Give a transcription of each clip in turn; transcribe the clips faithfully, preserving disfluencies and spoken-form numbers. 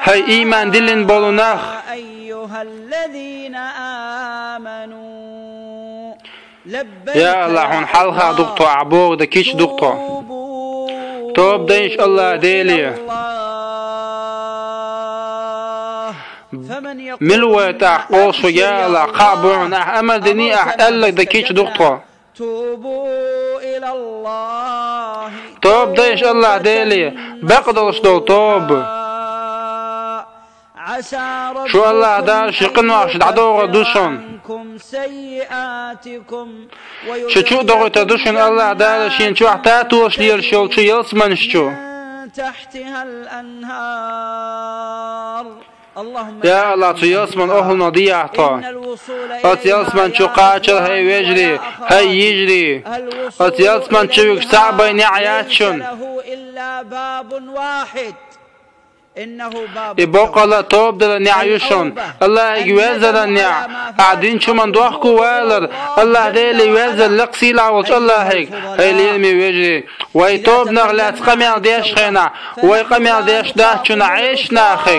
ХӀай ийман диллина болу нах! أيها الذين آمنوا لبيك يا الله, хьуна хьалха ду-кх тхо, ахь бохург дан кийча ду-кх тхо. توبوا Тоба дайша АллахӀ Деле. إلى الله. فمن يقول Мила вай тӀаккха къовсуш верг, я АллахӀ, кхаъ бу хьуна, ахь амар дина, ахь аьлларг дан кийча ду-кх тхо. توبوا إلى الله Тоба дайша АллахӀ Деле, бакъдолуш долу тоба. عسى Шу АллахӀ Дала Шен къиношна дӀадохур ду шуна. ربكم أن يكفر عنكم سيئاتكم Шу чу а дохуьйтур ду шуна АллахӀ Дала Шена чохь татолаш лелаш йолчу ялсаманаш чу. من تحتها الأنهار. اللهم يا الله, цу ялсаманин охӀланах дехьа тхо. إن الوصول إليها Оцу ялсамани чу кхачар, хӀай вежарий, хӀай йижарий. الوصول Оцу ялсамани чу вуьгуш цхьаъ бен неӀ яц шуна. ليس له إلا باب واحد. إنه باب И боккъала а тоба даран неӀ ю шуна. АллахӀе верзаран неӀ. Ахь динчу хӀуманна дохко валар. АллахӀ Деле верзар лакха сийлахь волчу АллахӀе. ХӀай лераме вежарий, вай тобанах лаьцна къамел деш хенахь, вай къамел деш дац шуна Ӏеша нахе.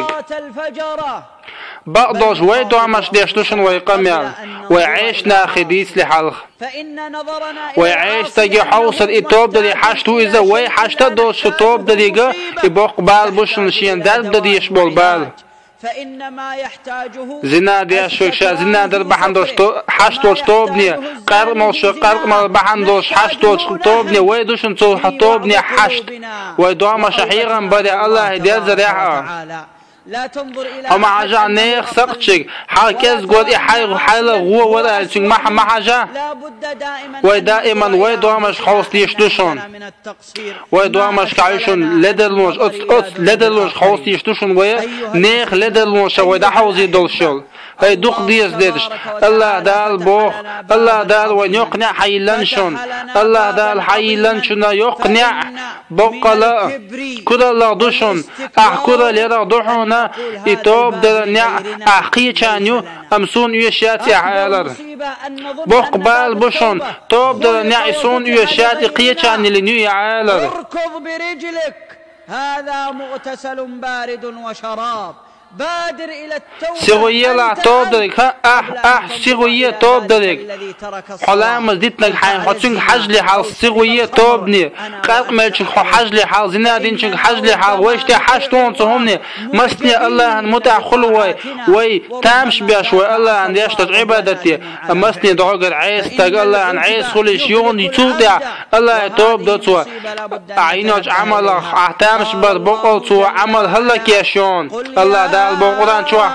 Бакъдолуш вай домашна деш ду шуна вай къамел. Вай Ӏеша нахе дийцале хьалха. Вай Ӏеша стаге хьовсар и тоба даре хьашт ву иза, вай хьашт а долуш шу тоба даре, и боккха бала бу шуна шена дарба дан дезаш болу бала. Зина деш верг ша зина дар бахьана долуш то-, хьашт долчу тобане, къаьркъа молуш верг къаьркъа мала бахьана долуш хьашт долчу тобане, вай ду шуна цу тобане хьашт. Вай домашна хьехам барехь, АллахӀе дерзарехь а. Хьо ма хьажахь нехан сакхташка, хьан кӀезиг вара и хьайн хьайла гӀо вара аьлла, цуьнга ма хьа-, ма хьажахь. Вай даиман вай домашка хьовса дезаш ду шуна. Вай домашкахь ю шуна ледарлонаш, оцу, оцу ледарлонашка хьовса дезаш ду шуна вай, нехан ледарлонашах вай дӀахьовзийр долуш йолу. ХӀай дукха деза дерш, АллахӀ Дала боху, АллахӀ Дала вайна йоккха неӀ хьайиллина шуна, АллахӀ Дала хьайиллина шуна йоккха неӀ, боккъала а, кураллах ду шуна, ахь куралла ярах ду хьуна, и тоба даран неӀ ахь кхечарна ю, амма суна оьшуш яц и ахь алар. Боккха бала бу шуна, тоба даран неӀ и суна оьшуш яц, и кхечарна йиллина ю и алар. اركض برجلك. هذا مغتسل بارد وشراب. بادر إلى التوبة. Сихо елахь тоба дариг, хӀа, ахь, ахь, сихо е тоба дариг. Хьо ламаз дитинарг хьайна, хьо цуьнга хьажале хьалха, сихо е тобане, къаьркъа меллачуьнга хьо хьажале хьалха, зина динчуьнга хьажале хьалха, вайшта хьашт ву цу хӀумане, массане АллахӀан мутӀахь хуьлу вай, вай тамаш беш вай АллахӀан деш долчу Ӏибадате, амма массане догӀур Ӏеса стаг АллахӀан Ӏеса хуьлуш юхана, цул тӀаьхьа АллахӀе тоба до цо. Ахь йинчу Ӏамалах ахь тамаш бар боккъал цо Ӏамал хӀаллакъеш йолу. АллахӀ Дала боху Къуръан чохь: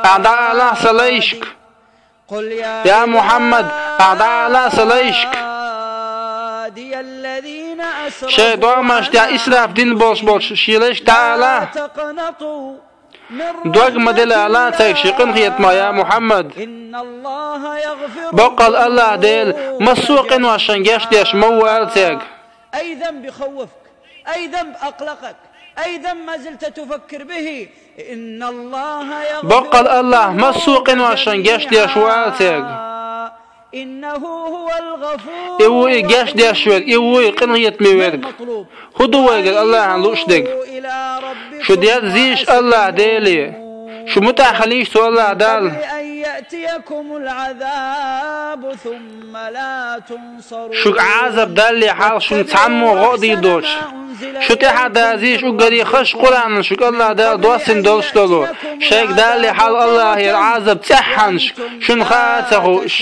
«Ахь дӀаала сан лайшка». Я Мухьаммад, ахь дӀаала сан лайшка. Шайн домашна тӀехь исраф дина болуш болчу шен лайшка дӀаала. Дог ма делла ала цаьрга шен къинхетамах, я Мухьаммад. Боккъал АллахӀ Дела массо а къиношна гечдеш ма ву ала цаьрга. أي ذنب يخوفك؟ أي ذنب أقلقك؟ أي ذنب ما زلت تفكر به؟ إن الله يغفر الذنوب جميعا. Боккъал АллахӀ массо а къиношна гечдеш ву ала цаьрга. إنه هو الغفور الرحيم. И ву и гечдеш верг, и ву и къинхетаме верг. ХӀун ду вайгара АллахӀан лууш дерг? Шу дерзийша АллахӀ Деле. Шу мутӀахь хилийша цу АллахӀ Далла. قبل أن يأتيكم العذاب ثم لا تنصرون. Шуьга Ӏазап далале хьалха шуна цхьаммо гӀо а дийр доцуш. Шу тӀаьхьа дазийша уггаре хазачу Къуръанан шуьга АллахӀ Дала доссийна долуш долу. Шайга далале хьалха АллахӀера Ӏазап цӀеххьана шуьга, шуна хаа а ца хууш.